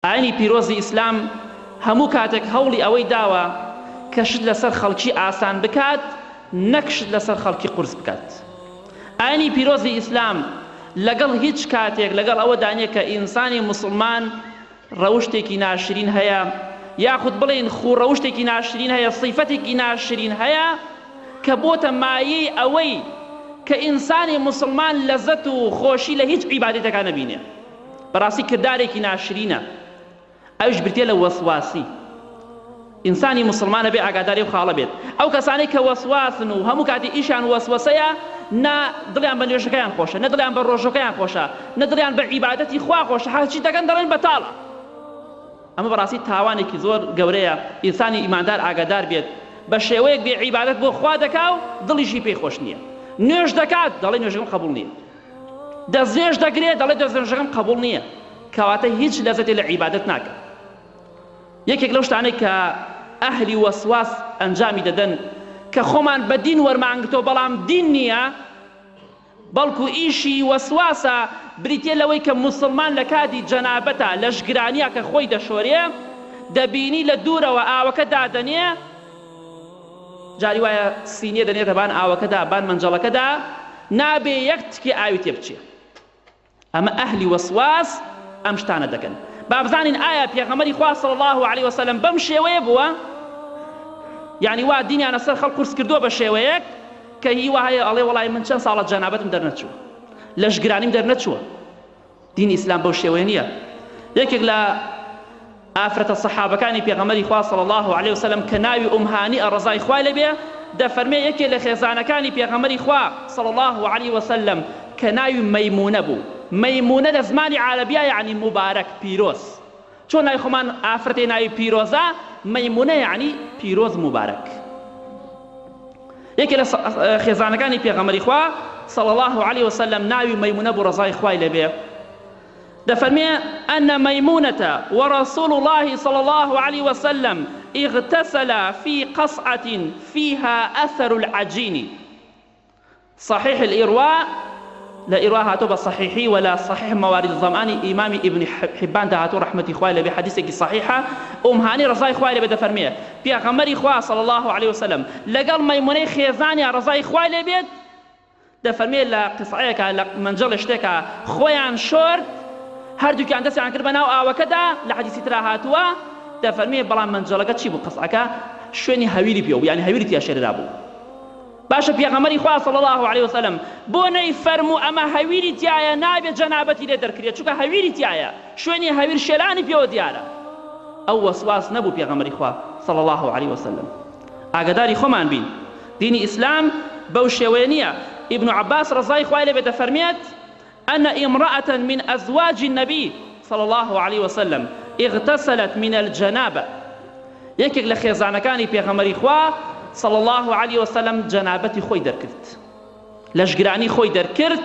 ئاینی پیرۆزی ئیسلام هەموو کاتێک هەوڵی ئەوەی داوە کە شت لەسەر خەڵکی ئاسان بکات نەک شت لەسەر خەڵکی قورس بکات. ئاینی پیرۆزی ئیسلام لەگەڵ هیچ کاتێک لەگەڵ ئەوەدا نیە کە ئینسانی موسڵمان ڕەوشتێکی ناشرین هەیە یاخود بڵێین خوو ڕەوشتێکی ناشرین هەیە سیفەتێکی ناشرین هەیە کە بۆتە مایەی ئەوەی کە ئینسانی موسڵمان لەزەت و خۆشی لە هیچ عیبادەتێکا نەبینێ. بەڕاستی کردارێکی ناشرینە ئەویش بریتیە لە وەسواسی ئینسانی موسڵمان ئەبێ ئاگاداری ئەو خاڵە بێت ئەو کەسانەی کە وەسواسن و هەموو کاتی ئیشیان وەسوەسەیە نا دڵیان بە نوێژەکەیان خۆشە نە دڵیان بە ڕۆژەکەیان خۆشە نە دڵیان بە عیبادەتی خوا خۆشە هەرچی دەکەن دەڵێن بەتاڵە ئەمە بەڕاستی تاوانێکی زۆر گەورەیە ئینسانی ئیماندار ئاگادار بێت بە شێوەیەک بێ عیبادەت بۆ خوا دەکا و دڵیشی پێی خۆش نییە نوێژ دەکات دەڵێ نوێژەکەم قبوڵ نییە دەستنوێژ دەگرێ دەڵێ دەستنوێژەکەم قبوڵ نییە کەواتە هیچ لەزەتێ لە عیبادەت ناکە یەکێک لەو شتانەی کە ئەهلی وەسواس ئەنجامی دەدەن کە خۆمان بە دین وەرمانگرتەوە بەڵام دین نییە بەڵکو ئیشی وەسواسە بریتە لەوەی کە موسڵمان لە کاتی جەنابەتە لەشگرانیە کە خۆی دەشۆرێ دەبینی لە دوورەوە ئاوەکە دادەنێ جاری وایە سینیە دەنێتە بان ئاوەکەدا بان مەنجەڵەکەدا نابێ یەک تکێ ئاوی تێ بچێ ئەمە ئەهلی وەسواس ئەم شتانە دەکەن با بزانین ئایا پێغەمبەری خوا صلی الله علیه وسلم بەم شێوەیە بووە یعنی وا دینیانە سەر خەڵک قورس کردووە بە شێوەیەک کە هیوا هەیە ئەڵێ وەڵای من چەند ساڵە جەنابەتم دەرنەچووە لەشگرانیم دەرنەچووە دینی ئیسلام بەو شێوەیە نییە یەکێک لە ئافرەتە سەحابەکانی پێغەمبەری خوا صلی اللە علیە وسلم کە ناوی ئوم هانیئە ڕەزای خوای لێ بێ دەفەرمێ یەکێ لە خێزانەکانی پێغەمبەری خوا صلی اللە علیە وسلم کە ناوی مەیمونە بوو مەیمونە لە زمانی عەرەبیا یەعنی موبارەک پیرۆز چۆن ناوی خۆمان ئافرەتێ ناوی پیرۆزە مەیمونە یەعنی پیرۆز موبارەک یەکێ لە خێزانەکانی پێغەمبەری خوا صلی اللە علیە وسلم ناوی مەیمونە بوو ڕەزای خوای لێ بێ دەفەرمێ، ان میمونە ورسول اللە صلی اللە علیە وسلم اغتسلا فی قصعە فیها اثر العجین، صحیح الارواء، لە ئیروا هاتووە بە صحیحی و لە صحیح موارد الظمآن ئیمامی ئیبن حبان دا هاتووە ڕەحمەتی خوای لێ بێ حەدیسێکی صحیحە، ئوم هانی ڕەزای خوای لێ بێ دەفەرمێ، پێغەمبەری خوا صلی اللە علیە وسلم لەگەڵ مەیمونەی خێزانیا ڕەزای خوای لێ بێت، دەفەرموێ لە قسعەیەکا لە مەنجەڵێ شتێکا خۆیان شۆرد هەردووکیان دەستیان کرد بە ناو ئاوەکەدا لە حەدیسی ترا هاتووە دەفەرموێ بەڵام مەنجەڵەکە چی بوو قسعەکە شوێنی هەویری پێ بوو یعنی هەویری تیا شێررا بوو باشە پێغەمبەری خوا صلی الله علیه وسلم بۆ نەی فەرموو ئەمە هەویری تایە نابێ جەنابەتی لێ دەرکرێت چونکە هەویری تایە شوێنی هەویر شێلانی پێوە دیارە ئەو وەسواس نەبوو پێغەمبەری خوا صلی الله علیه وسلم ئاگاداری خۆمان بین دینی ئیسلام بەو شێوەیە نییە ئیبن عەباس ڕەزای خوای لێ بێت دەفەرمێت أن امرأة من أزواج النبي صلى الله عليه وسلم اغتسلت من الجنابة یەکێک لە خێزانەکانی پێغەمبەری خوا صلى الله عليه وسلم جەنابەتی خۆی دەرکرد لەشگرانی خۆی دەرکرد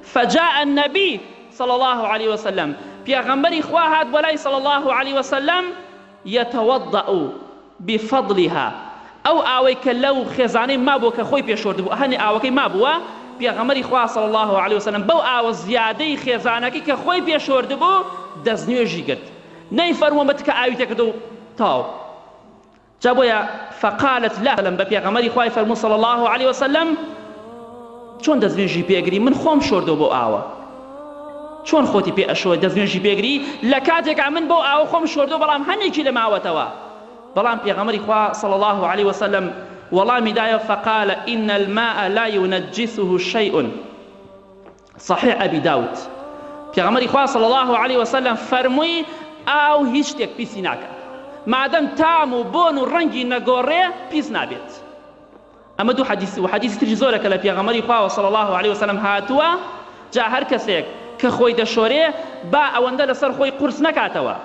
فجاء النبي صلى الله عليه وسلم پێغەمبەری خوا هات بۆ لای صلى الله عليه وسلم یتوضأ بفضلها، ئەو ئاوەی کە لەو خێزانەی مابووە کە خۆی پێ شۆردبوو هەنێ ئاوەکەی مابووە، پێغەمبەری خوا صلی اللە علیە وسلم بەو ئاوە زیادەی خێزانەکەی کە خۆی پێ شۆردبوو دەستنوێژی گرت نەیفەرمووە بە تکە ئاوی تێکرد و تەواو جا بۆیە فقالت له بە پێغەمبەری خوای فەرموو صلی اللە علیە وسلم چۆن دەستنوێژی پێگری من خۆم شۆردەوە بەو ئاوە چۆن خۆتی پێ ئەشۆی دەستنوێژی پێگری لە کاتێکا من بەو ئاوە خۆم شۆردەوە بەڵام هەنێکی لە ماوەتەوە بەڵام پێغەمبەری خوا صلی الله علیه وسلم وەڵامی دایەوە فقال ان الماء لا ينجسه شيء صحیح ابی داود پێغەمبەری خوا صلی الله علیه وسلم فەرمووی ئاو هیچ شتێک پیسی ناکات مادەم تام و بۆن و ڕەنگی نەگۆڕێ پیس نابێت ئەمە دوو حەدیس و حەدیسی تریش زۆرە کە لە پێغەمبەری خواوە صلی اللە علیە وسلم هاتووە، جا هەر کەسێک کە خۆی دەشۆرێ با ئەوەندە لەسەر خۆی قورس نەکاتەوە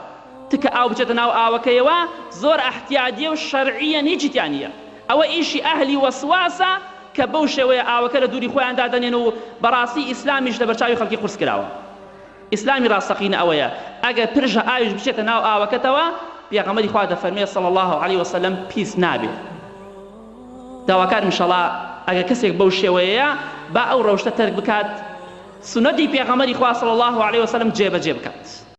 تکە ئاو بچێتە ناو ئاوەکەیەوە زۆر ئەحتیادیە و شەرعیەن هیچی تیا نیە ئەوە ئیشی ئەهلی وەسواسە کە بەو شێوەیە ئاوەکە لە دووری خۆیان دادەنێن و بەڕاستی ئیسلامیش لەبەرچاوی خەڵکی قورس کراوە. ئیسلامی ڕاستەقینە ئەوەیە ئەگەر پرژە ئاویش بچێتە ناو ئاوەکەتەوە پێغەمبەری خوا دەفەرموێ صلی اللە علیە وسلم پیس نابێ داواکارم ئینشەڵا ئەگەر کەسێک بەو شێوەیەیە با ئەو ڕەوشتە تەرک بکات سوننەتی پێغەمبەری خوا صلی اللە علیە وسلم جێبەجێ بکات.